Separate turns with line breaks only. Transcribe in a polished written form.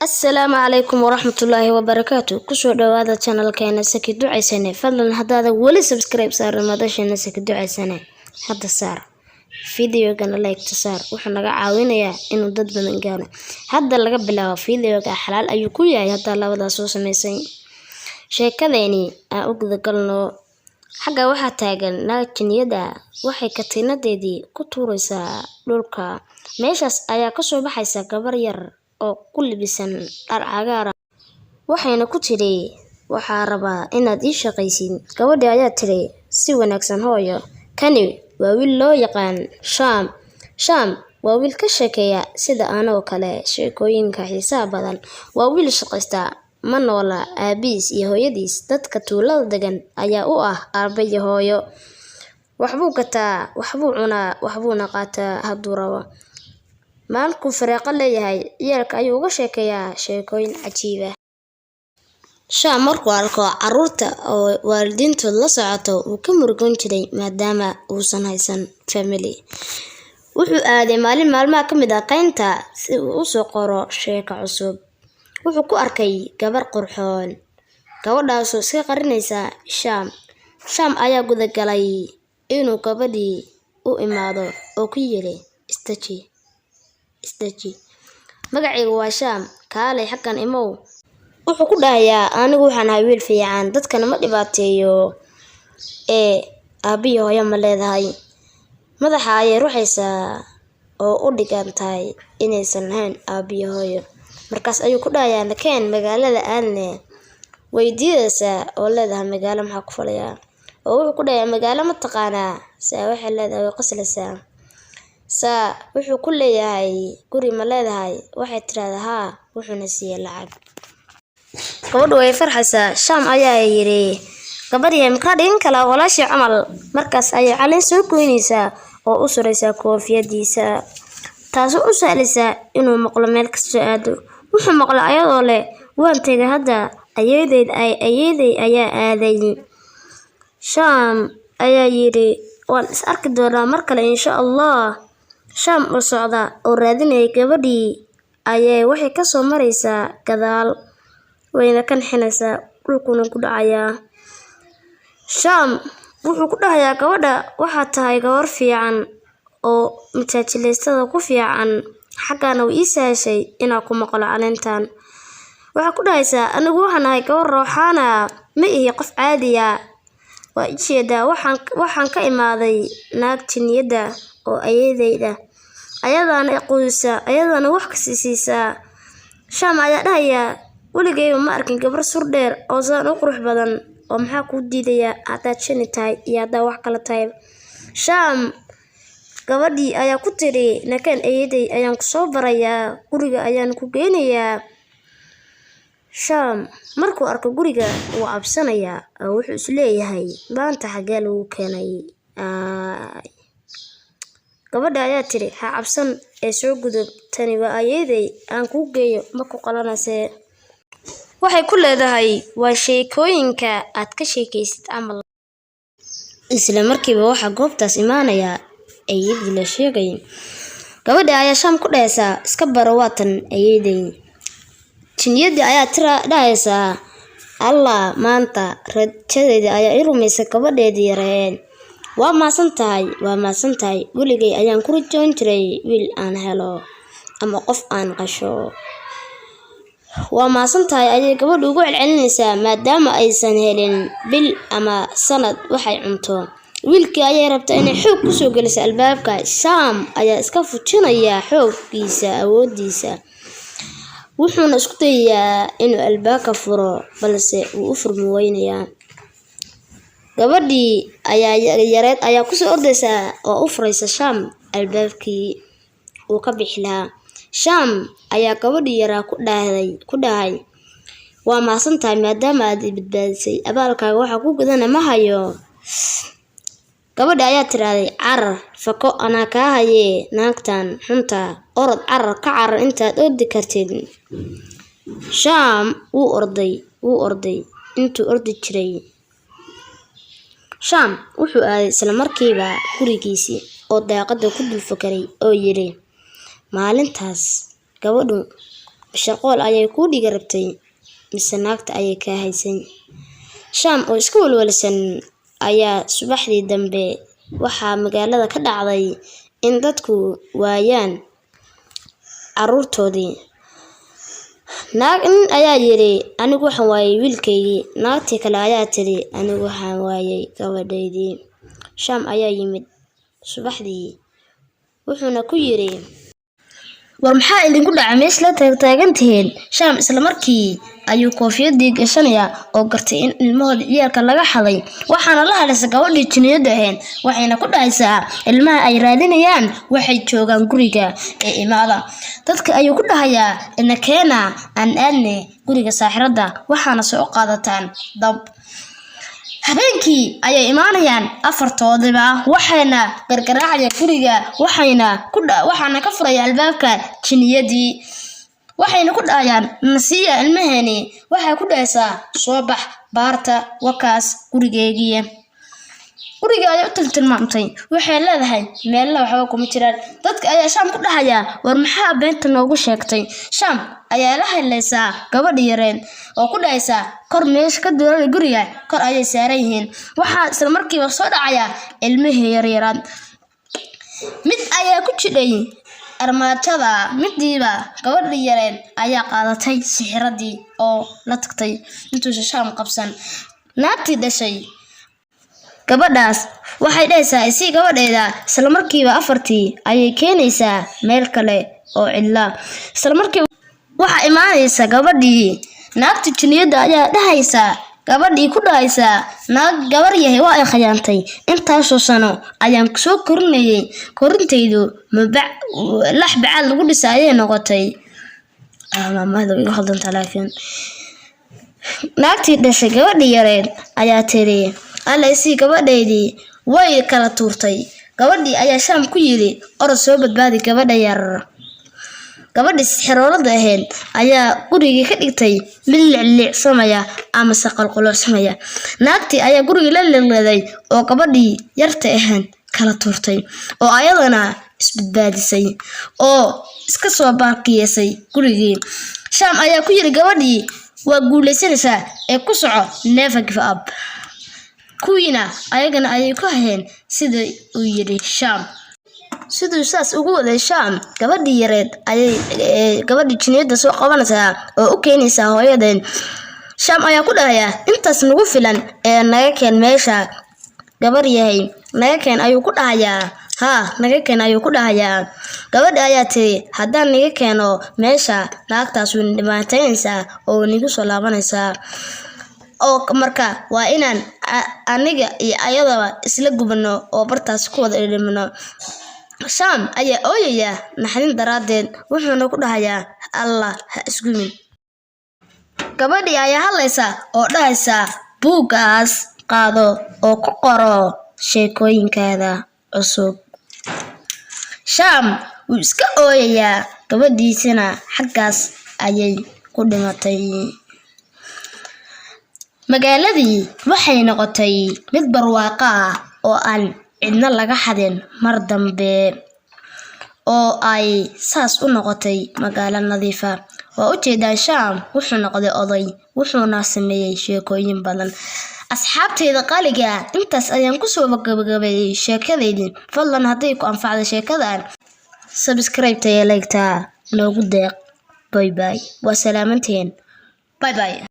Asalaamu calaykum waraxmatullaahi wabarakaatu. Kusoo dhawaada channelkeena Saki Ducaysane. Fadlan haddaada weli subscribe saarin madasheena Saki Ducaysane, hadda saar. Videogana like ta saar, wuxuu naga caawinayaa inuu dad badan gaaro. Hadda laga bilaabo videoga xalaal ayuu ku yahay haddaa labadaas soo samaysay. Sheekadeeni aan u gudagalno. Xagga waxaa taagan naag jiniyad ah, waxay katiinadeedii ku tuuraysaa dhulka. Meeshaas ayaa kasoo baxaysa gabar yar oo ku libisan dhar cagaar ah, waxayna ku tidhi, "Waxaa rabaa inaad ii shaqaysid." Gabadhii ayaa tidhi, "Si wanaagsan, hooyo." Kani waa wiil loo yaqaan Sham. Sham waa wiil ka sheekeeya sida anoo kale sheekooyinka xiisaha badan. Waa wiil shaqaysta, ma noola aabihiis iyo hooyadiis. Dadka tuulada degan ayaa u ah aabe iyo hooyo. Waxbuu gataa, waxbuu cunaa, waxbuuna qaataa hadduu rabo. Maalinkuu firaaqo leeyahay, ciyaalka ayuu uga sheekeeyaa sheekooyin cajiib ah. Sham markuu arko carruurta oo waalidiintood la socoto, wuu ka murugoon jiray maadaama uusan haysan family. Wuxuu aaday maalin maalmaha ka mid ah kaynta si uu u soo qoro sheeko cusub. Wuxuu ku arkay gabar qurxoon, gabadhaasoo iska qarinaysa Sham. Sham ayaa gudagalay inuu gabadhii u imaado oo ku yiri, "Istaji, istaji, magacaygu waa Sham, kaalay xaggan imow." Wuxuu ku dhahayaa, "Anigu waxaan ahay wiil fiican, dadkana ma dhibaateeyo, ee aabbiyo hooyo ma leedahay?" Madaxa ayay ruxaysaa oo u dhigan tahay inaysan lahayn aabbiyo hooyo. Markaas ayuu ku dhahayaa, "Nakeen, magaalada aadne." Way diidaysaa oo leedahay, "Magaalo maxaa ku falayaa?" Oo wuxuu ku dhahayaa, "Magaalo ma taqaanaa?" Saa waxay leedahay, way qoslaysaa. Saa wuxuu ku leeyahay, "Guri ma leedahay?" Waxay tirahdaa, "Haa." Wuxuuna siiyey lacag. Gabadhu way farxaysaa. Sham ayaa yiri, "Gabadhii makaa dhigan kalaa walaashii camal?" Markaas ayay caleen soo goynaysaa oo u suraysaa koofiyadiisa, taasoo u sahlaysaa inuu maqlo meel kastoo aado. Wuxuu maqlay ayadoo leh, "Waan tegay hadda, ayeedeyd ayeeday ayaa aaday." Sham ayaa yiri, "Waan is arki doonaa mar kale, insha Allah." Sham oo socda oo raadinaya gabadhii ayay waxay kasoo maraysaa gadaal, wayna ka nixinaysaa, dhulkuna ku dhacayaa. Sham wuxuu ku dhahayaa gabadha, "Waxaad tahay gabar fiican oo majaajilaystada ku fiican, xaggana way ii sahashay inaan ku maqlo caleentan." Waxaa ku dhahaysaa, "Anigu waxaan ahay gabar rooxaana, ma ihi qof caadiya. Waa jeedaa, waxaan ka imaaday naag jiniyada oo ayeedayda, ayadaana quudisa, ayadaana wax kasi siisaa." Sham ayaa dhahaya, "Weligayba ma arkin gabar sur dheer oo saan u qurux badan, oo maxaa kuu diidayaa haddaad jini tahay iyo haddaad wax kale tahay?" Sham gabadhii ayaa ku tiri, "Nakeen, ayeeday ayaan kusoo barayaa, guriga ayaan ku geynayaa." Sham markuu arko guriga wuu cabsanayaa oo wuxuu isleeyahay, "Maanta xagee lagu keenay?" Gabadha ayaa tiri, "Ha cabsan ee soo gudub, tani waa ayeeday, aan kuu geeyo, ma ku qalanasee." Waxay ku leedahay, "Waa sheekooyinka aad ka sheekaysid camal." Isla markiiba waxaa goobtaas imaanaya ayeedii la sheegay. Gabadha ayaa Sham ku dhahaysaa, "Iska baro, waatan ayeeday." Jiniyadii ayaa tira dhahaysaa, "Allah, maanta rajadeeda ayaa ii rumaysay gabadheedii yareed. Waa mahadsan tahay, waa mahadsan tahay. Weligay ayaan ku rajoon jiray wiil aan helo ama qof aan qasho. Waa mahadsan tahay," ayay gabadhu ugu celcelinaysaa, maadaama aysan helin bil ama sanad waxay cunto. Wiilkii ayay rabtaa inay xoog kusoo geliso albaabka. Sham ayaa iska fujinaya xooggiisa, awoodiisa, wuxuuna isku dayayaa inuu albaabka furo, balse wuu u furmi weynayaa. Gabadhii ayaa yareed ayaa kusoo ordaysa oo u furaysa Sham albaabkii uu ka bixi lahaa. Sham ayaa gabadhii yaraa ku dhahay, "Waa mahadsan tahay maadaama aad i badbaadisay, abaalkaaga waxa ku gudana ma hayo." Gabadhi ayaa tiraahday, "Carar, fako, anaa kaa hayee naagtan xunta. Orod, carar, ka carar intaad ordi kartid." Sham wuu orday, wuu orday intuu ordi jiray. Sham wuxuu aaday isla markiiba gurigiisii oo daaqada ku dul fakaray oo yiri, "Maalintaas gabadhu Shirqool ayay kuu dhigi rabtay mise naagta ayay kaa haysay? Shaam oo iska walwalsan ayaa subaxdii dambe waxaa magaalada ka dhacday in dadku waayaan caruurtoodii. Naag nin ayaa yiri, "Anigu waxaan waayay wiilkaygii." Naagtii kale ayaa tiri, "Anigu waxaan waayay gabadhaydii." Shaam ayaa yimid subaxdii, wuxuuna ku yiri, "War maxaa idinku dhacay? Meesha la taagtaagan tihiin?" Shaam isla markii ayuu koofiyadii gashanayaa oo gartay in ilmahooda ciyaalka laga xaday. Waxaana la hadlaysa gabadhii jiniyada ahayd, waxayna ku dhahaysaa ilmaha ay raadinayaan waxay joogaan guriga ee imaada. Dadka ayuu ku dhahayaa, "Ina keena, aan aadne guriga saaxiradda, waxaana soo qaadataan dab." Habeenkii ayay imaanayaan afartoodiba, waxayna gargaraacayaan guriga, waxaana ka furaya albaabka jiniyadii. Waxayna ku dhahayaan, "Nasiya ilmaheeni." Waxay ku dhahaysaa, "Soo bax, baarta, wakaas gurigeegiya." Guriga ayay u tiltilmaamtay. Waxay leedahay, "Meelna waxba kuma jiraan." Dadka ayaa Shaam ku dhahayaa, "War maxaa beenta noogu sheegtay?" Shaam ayaa la hadlaysaa gabadha yareen oo ku dhahaysaa, "Kor meesha ka duulada guriga kor ayay saaran yihiin." Waxaa isla markiiba soo dhacaya ilmihii yaryaraad. Mid ayaa ku jidhay armaajada, midiiba gabadhii yareed ayaa qaadatay sixiradii oo la tagtay intuusan Shaam qabsan. Naagtii dhashay gabadhaas waxay dhahaysaa, "Isii gabadheeda." Isla markiiba afartii ayay keenaysaa meel kale oo cidla. Isla markiiba waxaa imaanaysa gabadhii. Naagta jiniyadda ayaa dhahaysaa gabadhii, ku dhahaysaa, "Naag gabar yahay, waa ay khayaantay. Intaasoo sano ayaan soo korinayay, korintaydu mabac lax bacaad lagu dhisa ayay noqotay." Maamada way iga khaldantaa, laakiin naagtii dhashay gabadhii yareed ayaa tiri, "Alla isii gabadhaydii." Way kala tuurtay gabadhii. Ayaa Shaam ku yidhi, "Orod, soo badbaadi gabadha yar." Gabadhii sixiroolada ahayd ayaa gurigii ka dhigtay mid liclicsamaya amase qalqaloocsamaya. Naagtii ayaa gurigii la liqliqday oo gabadhii yarta ahayd kala tuurtay, oo ayadana isbadbaadisay oo iska soo baarkiyeysay gurigii. Shaam ayaa ku yiri gabadhii, "Waa guuleysanaysaa ee ku soco, never give up." Kuwiina ayagana ayay ku hayeen sida uu yidhi Shaam. Siduu saas ugu waday Shaam, gabadhii yareed ayay gabadhii jiniyadda soo qabanaysaa oo u keenaysaa hooyadeen. Shaam ayaa ku dhahaya, "Intaas nagu filan ee naga keen meesha, gabar yahay, naga keen," ayuu ku dhahayaa. "Haa, naga keen," ayuu ku dhahayaa. Gabadha ayaa tiri, "Haddaan naga keeno meesha, naagtaas way dhibaataynaysaa oo nigu soo laabanaysaa, oo marka waa inaan aniga iyo ayadaba isla gubano oo bartaas ku wada dhimano." Shaam ayaa ooyaya naxdin daraaddeed, wuxuuna ku dhahayaa, "Allah ha isgumin." Gabadhii ayaa hadlaysa oo dhahaysa, "Buuggaas qaado oo ku qoro sheekooyinkaada cusub." Shaam wuu iska ooyayaa, gabadhiisana xaggaas ayay ku dhimatay. Magaaladii waxay noqotay mid barwaaqo ah oo aan cidna laga xadin mar dambe, oo ay saas u noqotay magaalo nadiif ah. Waa ujeedaa, Shaam wuxuu noqday oday, wuxuuna sameeyey sheekooyin badan. Asxaabteyda qaaliga, intaas ayaan kusoo gabagabeeyey sheekadeydii. Fadlan hadday ku anfacday sheekadan, subscribe iyo like-ta noogu deeq. Bye bye, waa salaamantiin, bye bye.